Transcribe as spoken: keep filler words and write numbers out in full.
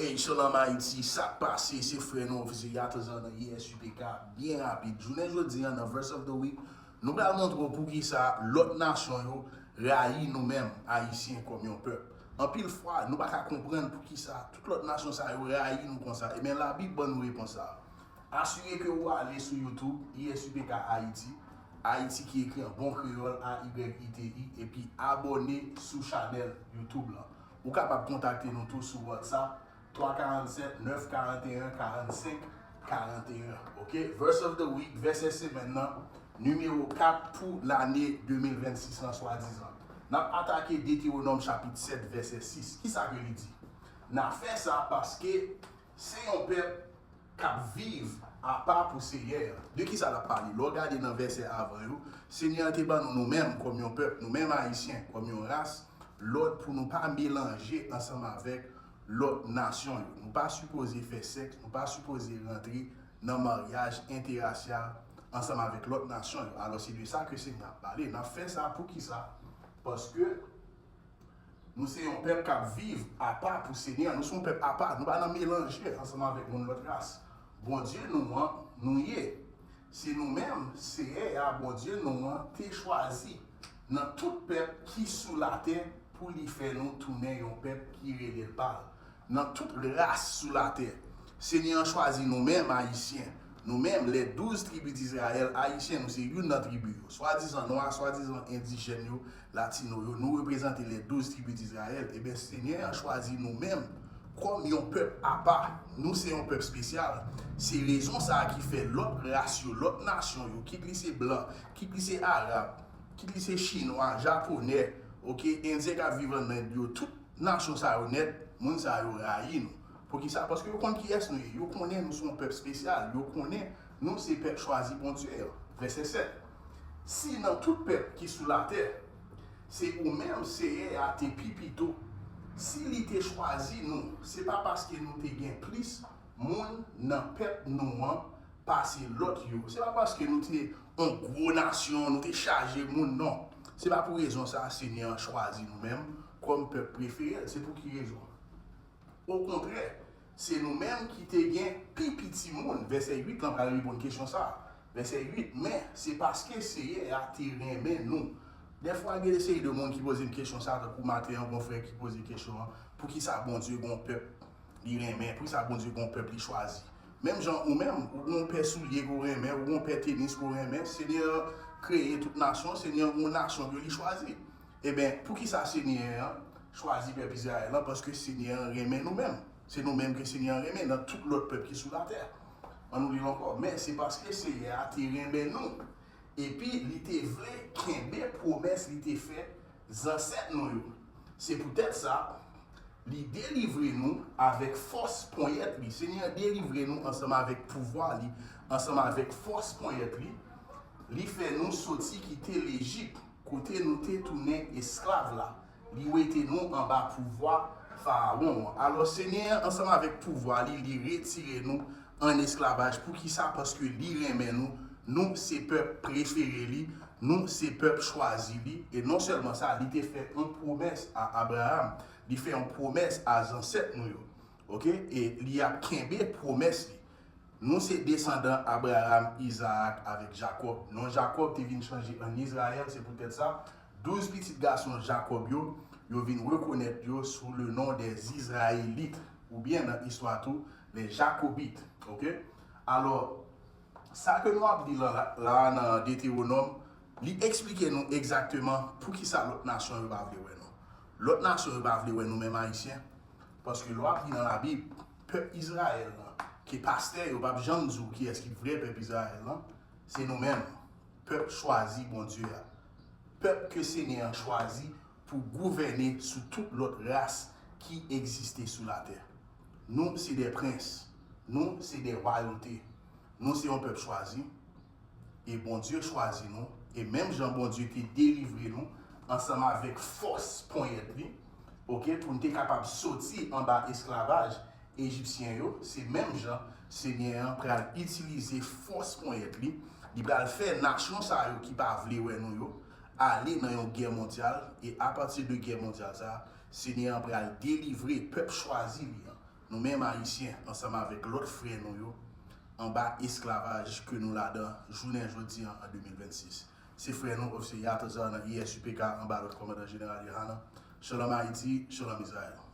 Hey, Shalom Ayiti, sa k pase? Se frè nou ofisye Yatazan nan E S U P K, byen rapid. Jounen jodi a, nan Verse of the Week, nou pral montre w poukisa lòt nasyon yo rayi nou menm Ayisyen kòm yon pèp. Anpil fwa, nou pa ka konprann poukisa tout lòt nasyon sa yo rayi nou konsa. Ebyen, Labib ban nou repons sa a. Asire ke ou ale sou YouTube, E S U P K Ayiti, Ayiti ki ekri an bon kreyòl, A Y I T I, epi abòne sou chanèl YouTube lan. Ou kapab kontakte nou tou sou WhatsApp, twa karannsèt, nèf karanteyen, karannsenk karanteyen. Ok? Verse of the week, vèsè semèn nan, nimewo kat pou lane de mil vennsis lan, swadizan. N ap atake Detewonòm chapit sèt, vèsè sis. Kisa ke li di? N ap fè sa paske se yon pèp k ap viv apa pou Senyè a. De kisa l ap pale? Lè w gade nan vèsè avan yo, Senyè a te ban nou, nou menm, kòm yon pèp, nou menm Ayisyen, kòm yon ras, lòd pou nou pa melanje ansanm avèk lòt nasyon yo. Nou pa sipoze fè sèks, nou pa sipoze rantre nan maryaj entèrasyal ansanm avèk lòt nasyon yo. Alò, se de sa ke Senyè a ap pale. N ap fè sa poukisa? Paske nou se yon pèp k ap viv apa pou Senyè a. Nou se yon pèp apa. Nou pa nan melanje ansanm avèk moun lòt ras. Bondye nou an, nou ye. Se nou menm, Senyè a, Bondye nou an, te chwazi nan tout pèp ki sou latè pou li fè nou tounen yon pèp ki rele l pa l. Nan tout ras sou latè, Senyè an chwazi nou menm, Ayisyen. Nou menm, les douze tribus d'Israël, Ayisyen, nou se youn nan tribi yo. Swadizan nwa, swadizan endijèn yo, latino yo, nou reprezante les douze tribus d'Israël. Ebyen, Senyè an chwazi nou menm kòm yon pèp apa. Nou se yon pèp espesyal. Se rezon sa a ki fè lòt ras yo, lòt nasyon yo, kit li se blan, kit li se arab, kit li se chinwa, japonè, ok, endyen k ap viv an End yo, tout nasyon sa yo nèt, moun sa yo rayi nou. Poukisa? Paske yo konn kiyès nou ye. Yo konnen nou se yon pèp espesyal. Yo konnen nou se pèp chwazi Bondye an. Vèsè sèt. Si nan tout pèp ki sou latè, se ou menm Senyè a te pi pito, si li te chwazi nou, se pa paske nou te gen plis moun nan pèp nou an pase lòt yo. Se pa paske nou te yon gwo nasyon, nou te chaje moun, non. Se pa pou rezon sa a Senyè an chwazi nou menm kòm pèp prefere l. Se pou ki rezon? Okontrè, se nou menm ki te gen pi piti moun. Vèsè uit lan pral reponn kesyon sa a. Vèsè uit, men se paske Senyè a te renmen nou. Dèfwa, gen de seri de moun ki poze m kesyon sa a, tankou maten an, gon frè ki poze kesyon an, poukisa Bondye gon pèp li renmen, poukisa Bondye gon pèp li chwazi? Menm jan ou menm, ou gon pè soulye ke w renmen, ou gon pè tenis ke w renmen, Senyè an kreye tout nasyon, Senyè an gon nasyon ke li chwazi. Ebyen, poukisa Senyè an chwazi pèp Izrayèl lan? Paske Senyè an renmen nou menm. Se nou menm ke Senyè an renmen nan tout lòt pèp ki sou latè. Ann nou li l ankò. Men se paske Senyè a te renmen nou. Epi li te vle kenbe pwomès li te fè zansèt nou yo. Se poutèt sa, li delivre nou avèk fòs ponyèt li. Senyè an delivre nou ansanm avèk pouvwa li, ansanm avèk fòs ponyèt li. Li fè nou soti kite Lejip, kote nou te tounen esklav la. Li wete nou anba pouvwa Farawon an. Alò, Senyè an, ansanm avèk pouvwa li, li retire nou an esklavaj. Poukisa? Paske li renmen nou. Nou se pèp prefere li. Nou se pèp chwazi li. E non sèlman sa, li te fè yon pwomès a Abraram. Li fè yon pwomès a zansèt nou yo. Ok? E li ap kenbe pwomès li. Nou se desandan Abraram, Izaak avèk Jakòb. Non Jakòb te vin chanje an Izrayèl, se poutèt sa, douz pitit gason Jakòb yo, yo vin rekonèt yo sou le non des Israélites, oubyen nan istwa tou, les Jacobites. Ok? Alò, sa ke nou ap li la, la, la nan Detewonòm, li eksplike nou egzakteman poukisa lòt nasyon yo pa vle wè nou. Lòt nasyon yo pa vle wè nou menm Ayisyen. Paske lè w ap li nan Labib, pèp Izrayèl lan, ke pastè yo p ap janm di w kiyès ki vrè pèp Izrayèl lan, se nou menm, pèp chwazi Bondye a. Pèp ke Senyè an chwazi pou gouvène sou tout lòt ras ki egziste sou latè. Nou se de prens, nou se de wayote, nou se yon pèp chwazi, e Bondye chwazi nou, e menm jan Bondye te delivre nou ansanm avèk fòs ponyèt li, ok, pou n te kapab soti anba esklavaj ejipsyen yo, se menm jan Senyè an pral itilize fòs ponyèt li, li pral fè nasyon sa yo ki pa vle wè nou yo ale nan yon gè mondyal, e apati de gè mondyal sa a, Senyè an pral delivre pèp chwazi li an. nou menm Ayisyen, ansanm avèk lòt frè nou yo, anba esklavaj ke nou ladan jounen jodi an, an de mil vennsis. Se frè nou, ofisye Yatazar nan I S U P K, anba lòd kòmandan jeneral Yohanna. Shalom Ayiti, shalom Izrayèl.